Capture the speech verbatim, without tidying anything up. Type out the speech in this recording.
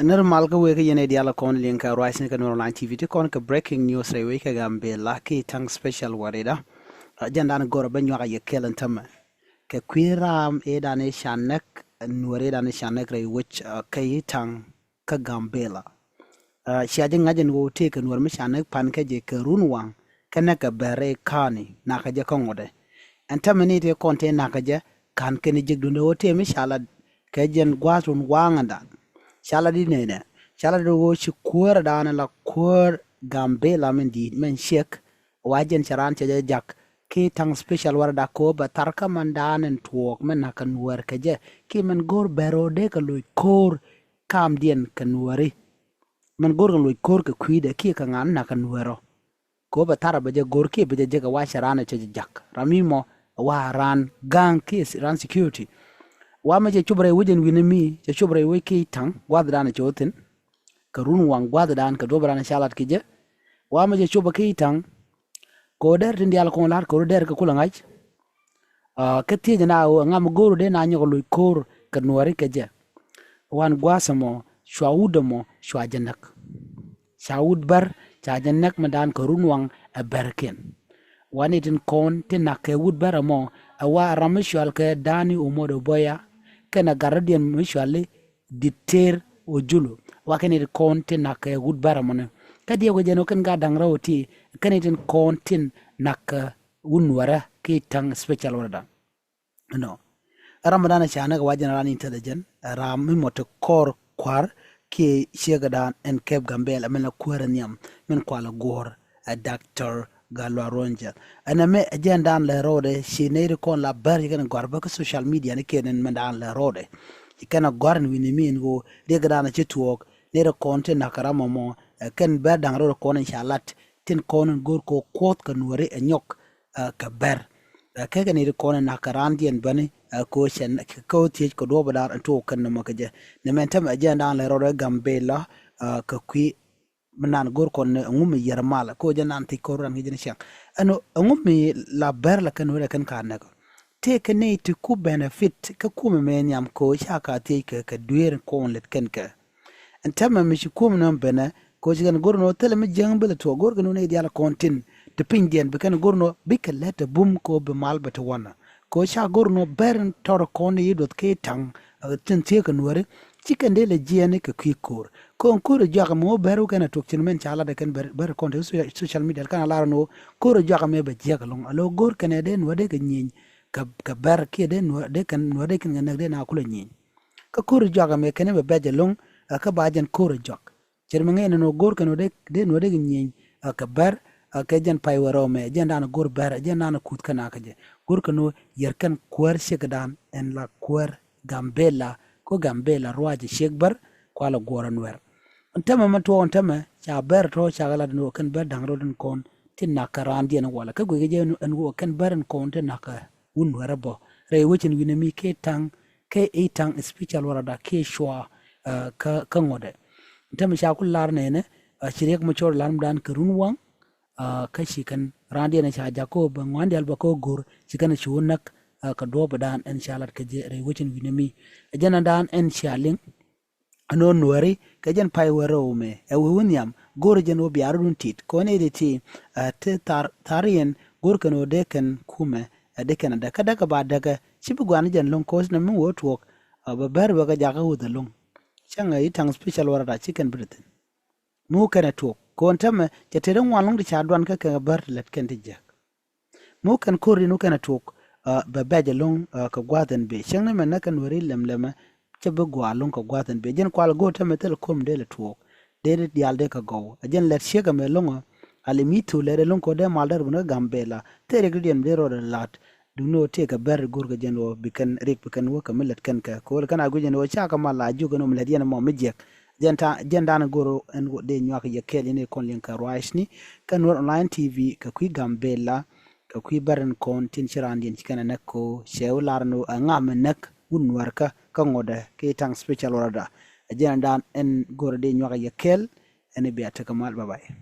Nir mal kä wek kä yɛn ɛ dial kɔn liŋ kɛ ruacni kɛ Nuɛr Online T V ti kɔn kɛ breaking news rɛy wec kɛ Gambela ki taŋ special warida. Jɛn dan gor bä nyuak a yɛ kɛl ɛn tämɛ kɛ kui̱ ram ɛ dan ɛ ca näk, Nuɛr ɛ dan ɛ ca näk rɛy wec kɛ yi taŋ kä Gambela. Cia jɛ ŋa̱c ɛn ɣöö tëëkɛ Nuɛr mi ca näk pan kä jɛ kɛ run waŋ kä näk kɛ bɛr rɛy ka̱a̱ni nakä jɛ kä ŋuɔ̱tdɛ. Ɛn tämɛ ni tëë kɔn tëë nakä jɛ ka̱n kɛn jiäk duundɛ ɣöö tëë mi ca la kɛ jɛn gua̱a̱th run waŋ ɛn dan. Ca la di nɛnɛ ca la di ɣöö ci kuäär ɛn dan la kuäär Gambela min di̱i̱t min ciek. Wa jɛn cɛ raan cɛ jɛ jak ki taŋ special warida kɛ ɣöö bɛ thar kä min dan ɛn tuɔɔk min nakä Nuɛr kɛ jɛ ki min go̱o̱r bɛr ɣöö dee kɛ loc ko̱o̱r kamdiɛn kɛ Nuɛri. Min go̱o̱r kɛ loc ko̱o̱r kɛ kui̱dɛ kiɛ kɛ ŋa̱n nakä Nuɛrɔ. Kɛ ɣöö bɛ thar bɛ jɛ go̱o̱r kiɛ bɛ jɛ jek ɛ wa cɛ raan ɛ cɛ jɛ jak ram mi mɔ ɛ wa raan ga̱a̱ŋ kiɛ raan security. Wa mɛ cɛ cop rɛy wec ɛn wi̱n mi cɛ cop rɛy wec ki taŋ gua̱th dan ɛ cɛ wä thi̱n kɛ run waŋ gua̱th dan kɛ duɔ̱p dan ɛ ca lat ki jɛ. Wa mɛ cɛ cop ɛ ki taŋ kɛ ɣöö dɛr tin diaal kɔn la̱r kɛ ɣöö dɛr kɛ kulɛ ŋa̱c. Kä thiec na ɣöö ŋa mi go̱o̱r dee na nyɔk loc ko̱o̱r kɛ Nuɛri kɛ jɛ. Wan gua̱a̱th ɛmɔ cua wut ɛmɔ cua jɛ näk. Ca wut bär ca jɛ näk mi daan kɛ run waŋ ɛ bärkiɛn. Wani tin kɔn ti nak kɛ wut bär ɛmɔ ɛ wa ram mi cual kɛ Dani Omod Oboya kɛnɛ gatdiɛn mi cuali Dikter Ojulu. Wa kɛn it kɔn tin nak kɛ wut bär ɛmɔni kä diɛk wä jɛn wä kɛn gat da̱ŋ rɛw ti kɛn it tin kɔn tin nak kɛ wut Nuɛrä ki taŋ special warida. Nɔ ram mi dan ca näk wa jɛn ran intelligent ram mi mɔ ti kɔr kuar kiɛ ciek dan ɛn kɛp Gambela min la kuäär nhiam min kual guɔr ɛ Doctor Galwa Ronja. Ɛn ɛmɛ ɛ jɛn dan lɛ rɔɔdɛ ci nɛy ri kɔn la bär ci kɛn gɔ̱a̱r bä kä social media ni kiɛ ni mɛ dan lɛ rɔɔdɛ ci kɛn gɔ̱a̱r ɛn wi̱ni mi ɛn ɣöö riɛk dan ci tuɔɔk nɛy ri kɔn ti nak ram mɔmɔ ɛ kɛn bär da̱ŋ rɔɔdɛ kɔn in ca lat tin kɔn in go̱o̱r kɛ kuɔth kɛ Nuɛri ɛ nyɔk kɛ bär. Kɛ kɛ nɛy ri kɔn in nak kɛ raan diɛn bäni kɛ ɣöö cɛ kɛ ɣöö thiec kɛ duɔ̱ɔ̱p dan in tuɔɔk kɛn nɔmɔ kɛ jɛ ni mɛn tämɛ ɛ jɛn dan lɛ rɔɔdɛ Gambela kɛ kui̱ mi nan go̱r kɔn ni ɛŋu mi yɛr mal ko jɛ nan thiec kɔn ran ŋi̱ jɛ ni cɛŋ. Ɛn ɛŋu mi la bɛr la kɛn wä la kɛn ka nɛk tëë kɛ ni ti ku benefit kä kumɛ mɛ nhiam ko ca ka thiec kɛ kɛ dueer kɔn lɛt kɛn kɛ. Ɛn tɛmɛ mi ci kumɛ nɔm benɛ ko ci kɛn go̱r nɔ thilɛ mi jiäŋ bilɛ tuɔ go̱r kɛ nɔ ni dial kɔn tin ti piny diɛn bi kɛn go̱r nɔ bikɛ lɛt ɛ bum ko bi mal bɛ ti wanɛ. Ko ca go̱r nɔ bɛr in tɔr kɔn i̱ duɔth kɛ taŋ tin thiek kɛ Nuɛri. Ci kɛn dee lɛ jiɛɛni kɛ kui̱ ko̱r ko in ko̱r i̱ juak mɛ wä bɛr wä kɛn a tuɔk cin mɛn ca lat ɛ kɛn bɛr kɔn te social media kɛn a lar ni wä ko̱r i̱ juak mɛ bɛ jiɛk ɛlɔŋ a lo̱ go̱r kɛn ɛ dee Nuɛr dee kɛ nyieny kɛ bɛr kiɛ dee Nuɛr dee kɛn Nuɛr dee kɛn kɛ näk dee na kulɛ nyieny. Kä ko̱r i̱ juak mɛ kɛn ɛ bɛ bɛc ɛlɔŋ ɛ kä ba jɛn ko̱r i̱ juak. Cɛ ri mi ŋäcni nɔ go̱r kɛn wä dee nuɔ̱t dee kɛ nyieny ɛ kɛ bär ɛ kɛ jɛn pay wä rɛw mɛ jɛn dan go̱r bär ɛ jɛn dan kuth kɛn a kä jɛ go̱r kɛn wä yɛr kɛn kuäär ciek dan ɛn la kuäär Gambela ko Gambela ruac ciek bär kualɛ guɔ̱r ɛ Nuɛr. Ɛn tämɛ mɛ tuɔɔk ɛn tämɛ ca bär tɔ̱ ca kɛ lat ɛn wä kɛn bär da̱ŋ rot ɛn kɔn ti nak kɛ raan diɛn walɛ kä guic kɛ jɛ ɛn wä kɛn bär ɛn kɔn ti nak kɛ wun Nuɛr ɛ bɔ rɛy wecin wi̱nɛ mi kɛ taŋ kɛ i̱ taŋ special warada kiɛ cua kä kä ŋuɔ̱tdɛ. Tämɛ ca ku lar nɛnɛ ci riɛk mi cɔr lar mi dan kɛ run waŋ kä ci kɛn raan diɛn ca jak kä bɛ ŋuan dial bɛ kä go̱r ci kɛn ci wä näk kɛ duɔ̱ɔ̱p dan ɛn ca lat kɛ jɛ rɛy wecin wi̱nɛ mi. Jɛn dan ɛn cia liŋ ɛn ɣöö Nuɛri kɛ jɛn pay wä rɛw mɛ ɛ wee wä nhiam go̱r jɛn wä biaar run tit kɔn ɛ di ti ti thar thar yɛn go̱r kɛn wä dee kɛn kumɛ ɛ dee kɛn ɛ däkä däkä ba däkä ci bi guan jɛn lo̱ŋ ko̱o̱c nɛ mi wä tuɔɔk. Bɛ bɛr bɛ kɛ jakä wuth ɛlɔ̱ŋ. Cäŋ ɛ i̱ taŋ special warada ci kɛn bi ti thi̱n. Mi wä kɛn ɛ tuɔɔk ko̱n tämɛ cɛ tëë ri ŋuan lo̱ŋ ti ca duan kä kɛ bär ti lät kɛn ti jiäk. Mi wä kɛn ko̱r in wä kɛn ɛ tuɔɔk bɛ bɛc ɛlɔ̱ŋ kɛ gua̱a̱th ɛn bëë cäŋ ni mɛ näk kɛn weri lɛm lɛmɛ. Cɛ bi gua̱a̱ lo̱ŋ kɛ gua̱a̱th ɛn bëë jɛn kual go̱o̱r tämɛ thil ko̱r mi dee lɛ tuɔɔk dee ri diaal dee kɛ gɔw ɛ jɛn lɛt ciek ɛmɛ lo̱ŋ. Ali mi thul lɛt ɛlɔ̱ŋ kɔ dee mal dɛr bun kä Gambela thil rik di diɛn mi dee rɔɔdɛ la̱t. Duŋni ɣöö tëëkɛ bɛr go̱rkɛ jɛn ɣöö bi kɛn rik bi kɛn wä kɛ mi lät kɛn kɛ kɛ ɣöö kɛn a guic jɛn ɣöö cakɛ mal la jiök ɛn ɣöö mi lät yɛn ɛmɔ mi jiɛk. Jɛn ta jɛn dan go̱r ɛn ɣöö dee nyuak yɛ kɛɛl yɛn ɛ kɔn liɛŋ kɛ ruacni kɛ Nuɛr Online T V kɛ kui̱ Gambela kɛ kui̱ bɛr ɛn kɔn tin ci raan diɛn ci kɛn ɛ näk kɛ ɣöö cɛ wä lar ɛn ɣöö ɛ ŋa mi näk wun Nuɛrkä kä ŋuɔ̱tdɛ kɛ i̱ taŋ special warada. Ɛ jɛn dan ɛn go̱r ɛ dee nyuak yɛ kɛɛl ɛn ɛ bia tekɛ mal bye bye.